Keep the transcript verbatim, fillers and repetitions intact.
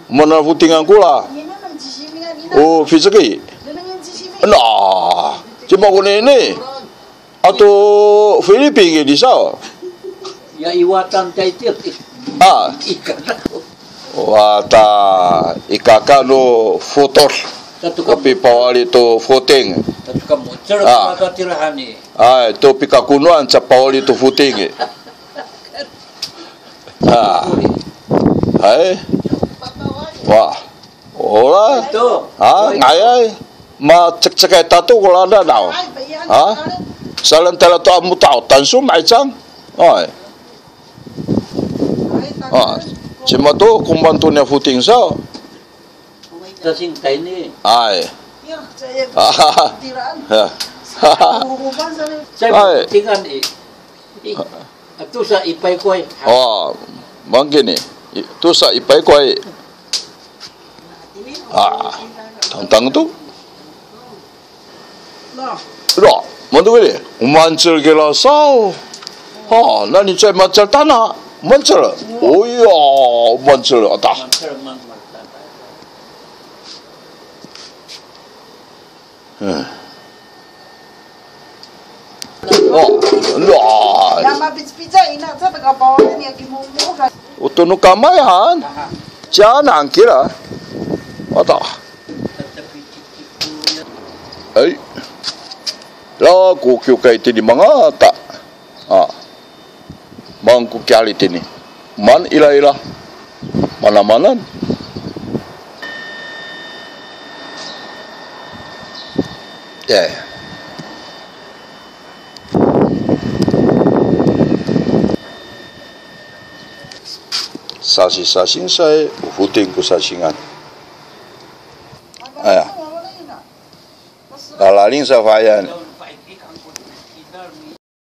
Mana fotingan ko la. O Fitsiki. Na, cima konini. Ato Filipin i, lisaw. Ya, i Watan taytil. A. I kaka. Wata, i kaka no fotor. Sato ka. O pipawali to foting. Sato ka mo. Cel a. Mata tirahan i. Ay, to pikakonoan sa pawali to foting i. A. Ay. Wa. Ora. Ito. Ha, nga'ayay. Macekcekay tato ko lada daw. Ha? Salentala to a mota'ot, tanso ma'icang. Ay. A, cima to, komaen to niya foting saw. Sasing tayni. Ay. Ya. Ay. Tingan i. I, a, tosa i paykoway. A, mangkini. I, tosa i paykoway. A, tangtang to. Ra, manto kini. O mancel kira saw. Ha, nani caay mancel tana. Mancel. O ya, mancel ata. Hmm. O, ra. Ya, mapicpica ina, sa teka bawa niya kimomo ka. O to no kamay han. Canan kira. Ata. Ay. Ra ko kiwkay tini mangata. A. Maan ko kiali tini. Maan ira ira. Manamanan. E. Sasisasing sa i, o foting ko sasingan. Aya. Lalaling sa fayan.